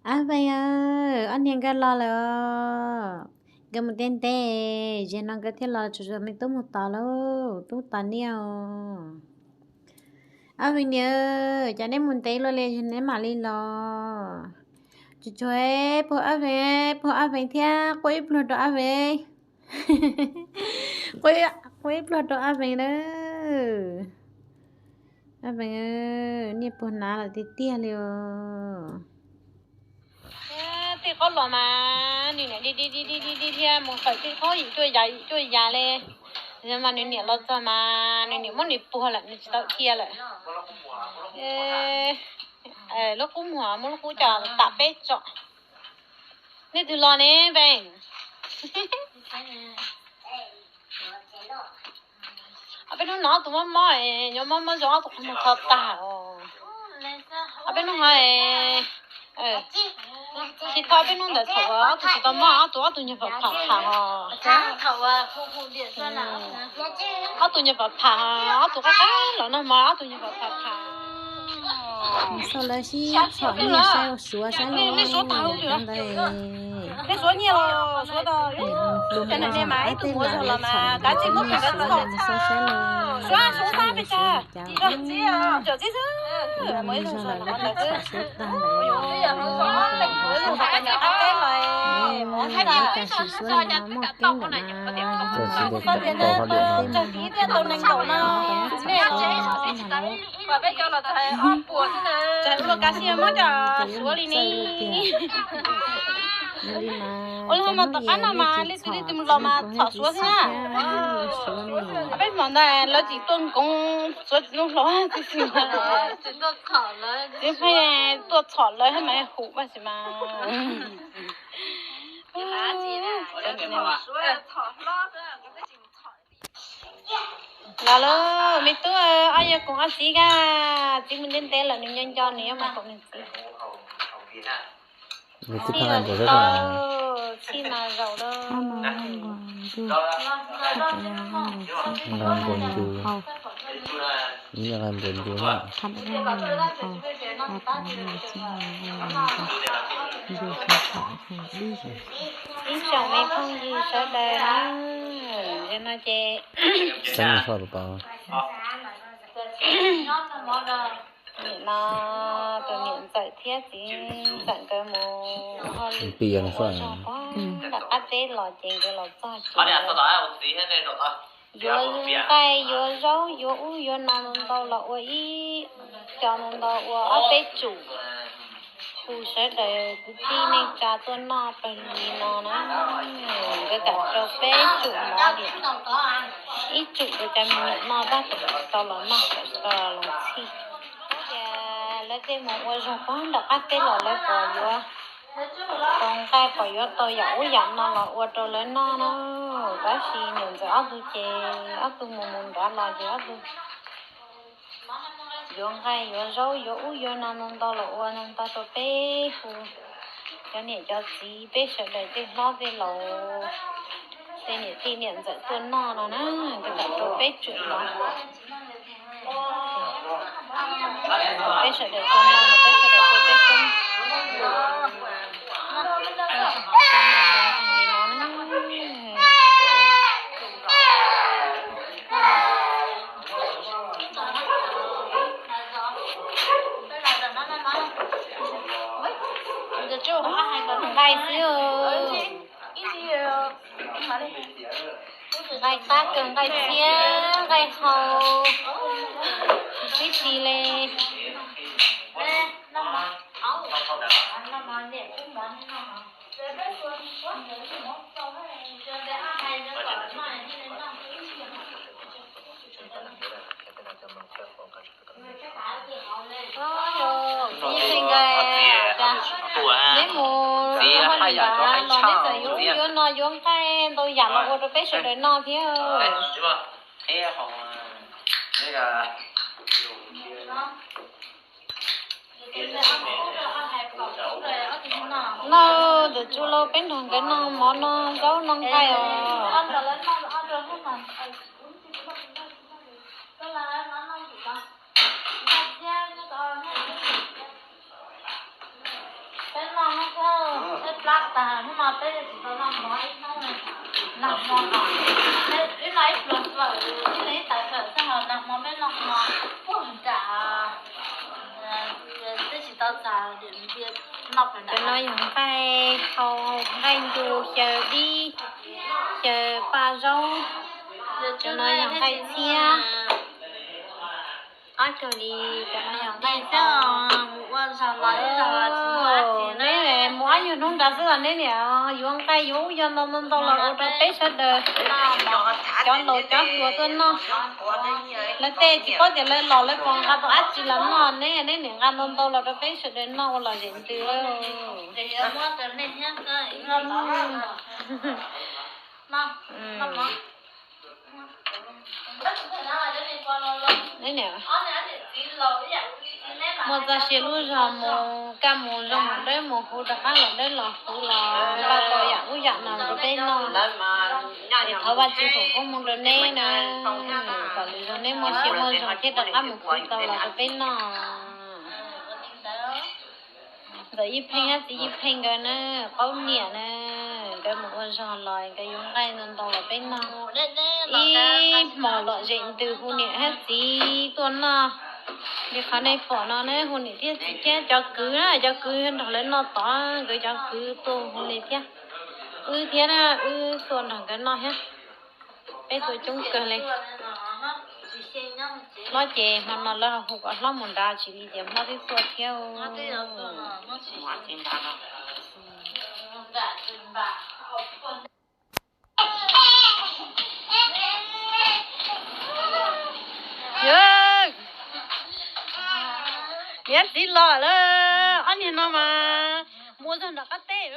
Ab Vees, ob niag nkawd los lawm os. Nkawd mus ntev ntev, zaum no nkawd thiaj los, tsuas yog me tub mus tod lauj, tub tos niaj os. Ab Vees niam, cas neb mus ntev luaj li neb mam li los? Tsuas tsuas puag Ab Vees, puag Ab Vees thiab quaj ib pluag rau Ab Vees. Quaj ib pluag rau Ab Vees na. Ab Vees, niaj puag nav lawm tiag tiag li os. Tij qaub los mas nws niam di di di di di di thiab mus fawm tij qaub yim cuaj yam yim cuaj yam li. Yog mas nws niam los txog mas nws niam muab nws puag lawm, nws tsis tau dhia lawm. Lub qub muag muab lub qub coj tam peb tsom. Nej twg los ne Vees? Ob peb hnub no ob tug mob mob, nyob mob mob zoo ob tug qhov muag tho tag os. Ob peb hnub no, tsis tau ob peb hnub ntawd thaum uas ob tug tsis tau mob ob tug, ob tug nyuag pham pham os. Ob tug nyuag pham pham, ob tug qab qab los nag hmo ob tug nyuag pham pham. Xauj lawv sib txhom nyiaj saib ua suav saib los ntawd. Nej suav nyiaj los suav tau, nej mas ib tug muam zog los mas kav tsij muab pes kav txog. Suav suav xab pes tsawg, tsis txog txib xwb, mus ib zog zog los ntawd xwb. Tsawg txiv thiab tau nees nkaum no, nej los kom peb cov los txog ob puas xwb na. Tsam ua kav xi muab cov suav li ne. Ua li mas tom qab no mas leej twg leej twg los mas txhom suav xwb na. Peb hmo ntawd lawv tsis tuaj nkoos suav tsis tuaj hlo tib si. Txiv pheej tuaj txhom lawv thiab mas hu vaj xiv mas. Los lawm me tub, ob yawg koom ob txiv kag, txiv mus ntev ntev lawm nws nco nco nws yuav mus koom nws txiv. Txhij mas zaum lawm. Nqa npuas ncu, nqa npuas ncu na. Ib tsoom me phooj ywg sawv daws na, no ces xeeb mus soj pab. Nim no tus niam ntxawm thiab txiv ntxawm nkawd mus ua zog pog nram qab teb los ces nkawd los txog ces yuav nqaij yuav zaub yuav ub yuav no ntau los ua ib co ntau ua ob peb tsum hu sawv daws kwv tij neej tsa tuaj noj pawg lug li no na. Nkawd kam rau peb tsum mov li, ib tsum rau cov me nyuam noj tab tom tau los noj kom tau los txhij. Tias lawv tej mus ua zog pog nram qab teb los lawv pom yuav tau nqaij pom yuav tau yam ub yam no los ua rau lawv noj na. Tab sis niam ntxawm ob tug ces ob tug mus mus nrad los ces ob tug yuav nqaij yuav zaub yuav ub yuav no ntau ntau los ua ntau ntau rau peb hu cov niam cov txiv peb sawv daws tej hlob tej laus tej niam tij niam ntxawm tuaj noj no na, nkawd kam rau peb tsum mov. Peb sawv daws tuaj noj no peb sawv daws tuaj peb coob. Nqaij xwb, nqaij qab kawg, nqaij txiab nqaij hau, tib si li. Txiv pheej nqaij, neb mus hauj lwm nrad los neb txawm yuav ub yuav no yuav nqaij ntau yam los ua rau peb sawv daws noj thiab. Noj ntawm tsu lauj, peb nrog nkawd noj mov noj zaub noj nqaij os. Tas hnub no peb tsis tau noj mov ib hnub, nag hmo no peb noj ib pluag fawm, ib leeg ib tais fawm xwb, ho nag hmo peb noj hmo puag nram Cov no yog nqaij hau, nqaij ncu, xyaw dib, xyaw paj zaub. Cov no yog nqaij txhiab. Qab kawg li, cov no yog nqaij txhiab. Neb mus ob nyuag hnub nrad xwb los neb niam yuav nqaij yuav ub yog ntau ntau ntau los ua rau peb sawv daws cov laus cov hluas tuaj noj. Lawv tej tsis paub tias lawv los lawv puas nqa tau dab tsi los noj, neb neb niam nqa ntau ntau los rau peb sawv daws noj ua lom zem ntws. Neb niam muaj txoj sia lub zog mus kaj mus zoo mus dawb mus huv rov qab los dawb los huv los npaj tau yam ub yam no rau peb noj. Es thov Vajtswv foom koob hmoov rau neb na, kom lwm zaus neb muaj sia muaj zog thiab rov qab mus huv tau los rau peb noj. Ntxawm Yij Pheej thiab txiv Yij Pheej nkawd na, qaub niam na, nkawd mus ua zog los nkawd yuav nqaij ntau ntau los peb noj. Ib hmos lom zem ntws hu niam thiab txiv tuaj noj. Li qhov nej pom no ne hu niam thiab txiv thiab cov kwv na, cov kwv nrog lawv noj tod, nkawd cov kwv tuaj hu niam thiab. Wb thiab na, wb tuaj nrog nkawd noj thiab. Peb tuaj coob kawg li. Hlob ces hmo no lawv hu kom hlob mus nrad tsis li ces hlob twb tuaj thiab. Niam txiv los lawm, ob niag no mas mus ua zog nram qab teb.